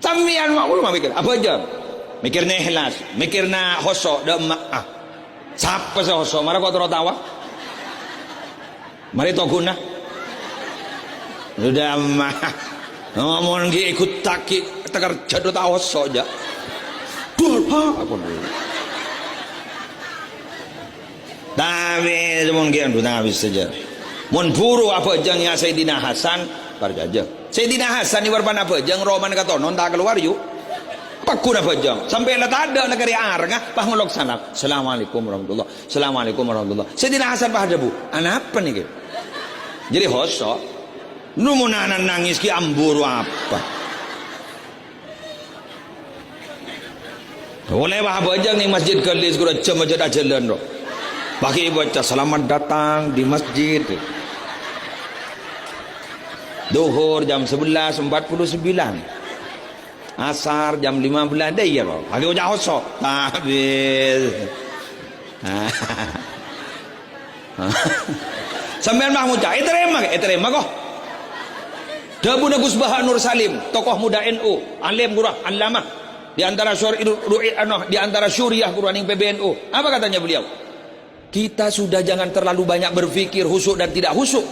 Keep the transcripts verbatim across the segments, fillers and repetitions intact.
Sampèyan ma' buru ma' mèkkèr, abhâjâng. Mèkkèrna èhlas, mèkkèrna hoso', dâ' emma'a. Sapa sè hoso', mara kok terro tawa? Marè toghuna. Dâ' emma'. Mon ghi' èghuttaghi, takerjhât dâ' ta' hoso', jâ'. Duh, ha, apa? Tapè mon ghi' andu' tapè sajâ. Mon buru abhâjâng ya Sayyidina Hasan, parcajâ. Sayyidina Hasan è bârâmpan abhâjâng, romana katonon ta' kalowar, yu. Pagghun abhâjâng, sampè' la tadâ' nakarè arengnga, pas ngolok salam. "Assalamualaikum warahmatullah. Assalamualaikum warahmatullah." Sayyidina Hasan pas adhâbu, "Anapa nèkè?" Jadi hoso'. Nu mon ana' nangès ghi' ambu ro apa? Ollè wah abhâjâng neng masjid Galis, ghuru jam aja ajhâlân, ro. Pagi baca, "Selamat datang di masjid." Duhur jam sebelas empat puluh sembilan. Asar jam lima belas. Dâ' iyâ, ro. Pagi oca' hoso'. Habis. Sampèyan mah ngoca', ètarèma, ètarèma, ko. Dhâbuna Gus Baha Nur Salim, tokoh muda N U, alim ghuru, allamah. Di antara syur-, ru-, ru-, ano, di antara syuriah ghuru neng P B N U. Apa katanya beliau? "Kita sudah jangan terlalu banyak berpikir khusyuk dan tidak khusyuk.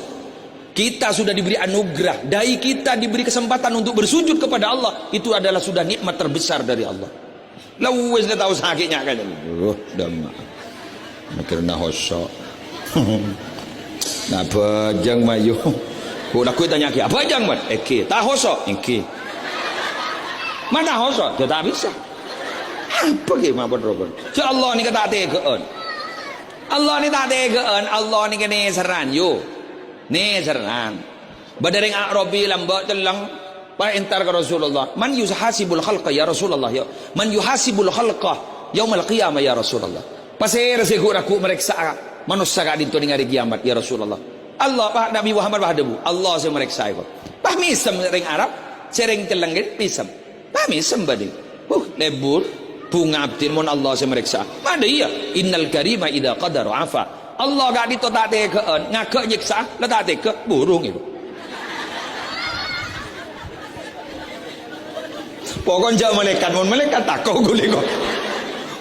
Kita sudah diberi anugerah. Dai kita diberi kesempatan untuk bersujud kepada Allah. Itu adalah sudah nikmat terbesar dari Allah." La wis la tao sakè' nya' kan. Duh, dâ' emma'. Mèkkèrna hoso'. Nah, abhâjâng mayu. Kok lagghu' ètanya'aghi, "Abhâjâng, Bân?" "Èngghi." "Ta' hoso'?" "Èngghi." "Ma' ta' hoso'?" "Yâ ta' bisa." Apa ghi' ma' bân-robân? Ya Allah, nèka ta' tèghâ'ân. Allah nèka ta' tèghâ'ân. Allah nèka nèserran, yu. Nèserran. Bâdâ rèng A'rabi lambâ' celleng, pas èntar ka Rasulullah. "Man yuhasibul khalqa ya Rasulullah, ya? Man yuhasibul khalqa yaumal qiyamah ya Rasulullah?" Pasèra sè ghu'-ragghu' marèksa'a manossa ka'dinto neng arè kiyamat, ya Rasulullah? Allah, pas Nabi Muhammad pas adhâbu, "Allah sè marèksa'a, ko." Pas mèsem rèng Arab, sè rèng celleng ghi' mèsem. Pas mèsem bâdâ. Huh, lebur, bhunga abdhina mon Allah sè marèksa. Padâ iyâ, "Innal karima idza qadara afa." Allah ka'dinto ta' tèghâ'ân, ngaghâ' nyèksa, la ta' tèghâ, burung itu. Pokokna jhâ' malaèkat, mon malaèkat tako' ghulâ, ko.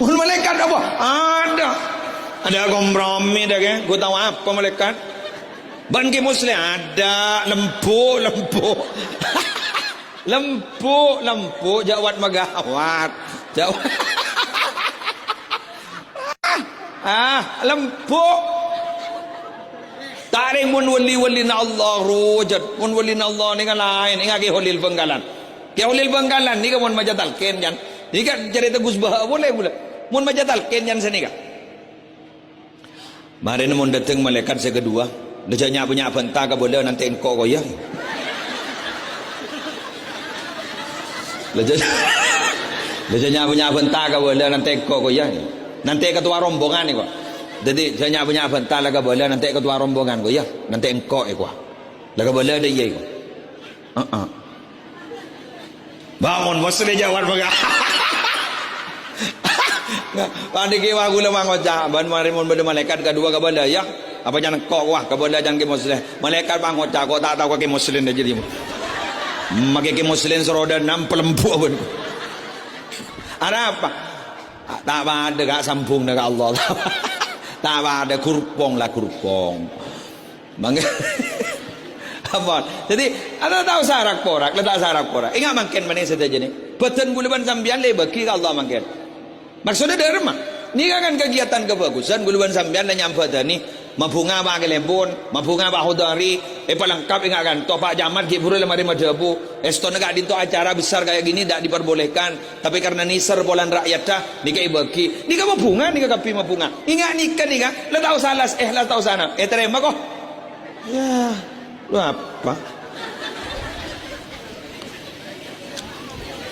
Mon malaèkat apa? Adâ'. Adâ' kompromi dâ', ke. Ghu tao apa malaèkat? Bân Kè Musleh adâ', lembhu', lembhu'. Lembhu', lembhu', jhâ' wat-maghâwat. Jhâ' Ah, lembhu'. Ta' rèng mon wali-walina Allah rojât. Mon walina Allah nèka laèn. Ènga' Kè Holil Bhângkalan. Kè Holil Bhângkalan nèka mon maca talqin, jân. Nèka carèta Gus Baha polè, polè. Mon maca talqin, jân, sanèka. Marèna mon dâteng malaèkat sè kaduwâ, la jhâ' nya'-bânnya' bânta kabâlâ nantè engko' ko, yâ. La jhâ', la jhâ' nya'-bânnya' bânta kabâlâ nantè engko' ko, yâ. Nantè ketua rombongan, ko. Dhâddhi, jhâ' nya'-bânnya' bânta la kabâlâ nantè ketua rombongan, ko, yâ. Nantè engko', ko. La kabâlâ dâ' iyâ, ko. Heeh. Bân Kè Musleh jhâ' wat-maghâ. Panèka wah ghulâ mangoca', bân marè mon bâdâ malaèkat kaduwâ kabâlâ, yâ. Apa jân engko', wah, kabâlâ jân Kè Musleh. Malaèkat mangoca', ko' ta' tao ka Kè Musleh jâ' dhimma. Makè Kè Musleh sè rodâ ennem palembhu' bân. Arapa? Ta' padâ ka' sambhungnga ka Allah. Ta' padâ, gurpong la gurpong. Mangga. Apa? Dhâddhi, la ta' osa rak-porak, la ta' osa rak-porak. Ènga' mangkèn manè sadhâjâna. Bhâdhân ghulâ bân sampèyan la èbâghi ka Allah mangkèn. Maksodda dâ'remma? Nèka kan kagiatan kabhâghusân ghulâ bân sampèyan la nyambhâdhâni. Mabhunga Pak Kalèbun, mabhunga Pak Hodari, èpalengkap ènga' kanto, Pak Camat ghi' bhuru la marè madhâbu, èstona ka'dinto acara besar kayak gini ndak diperbolehkan. Tapè karna nèser polana ra'yatta, nèka èbâghi. Nèka mabhunga, nèka kabbhi mabhunga. Ènga' nèka, nèka, la ta' osa las, eh, la ta' osa na-, ètarèma, ko. Yâ, lu apa?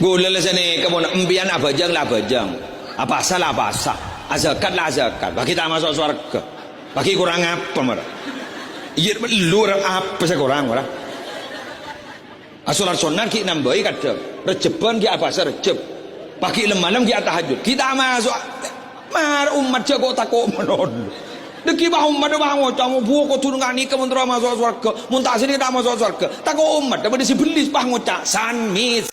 Ghulâ la sanèka mon empèyan abhâjâng la abhâjâng. Apasa la apasa. Azakat la azakat. Bâgi ta' maso' sowarghâ. Bâgi korang apa, mara? Iyâ, lu apa sè korang, mara? Asolat sonnat ghi' nambâi kadhâng. Rejjhebbhân ghi' apasa Rejjheb. Pagi lem-malem ghi' atahajjud. Ghi' ta' maso'. Mar ommat jhâ' ko' tako' malolo. Dhâggi' pas ommat pas ngoca', "Mon bu kodhu nga' nèka mon terro maso' sowarghâ. Mon ta' sanèka ta' maso' sowarghâ." Tako' ommat, padâ sè bellis pas ngoca', "San mis."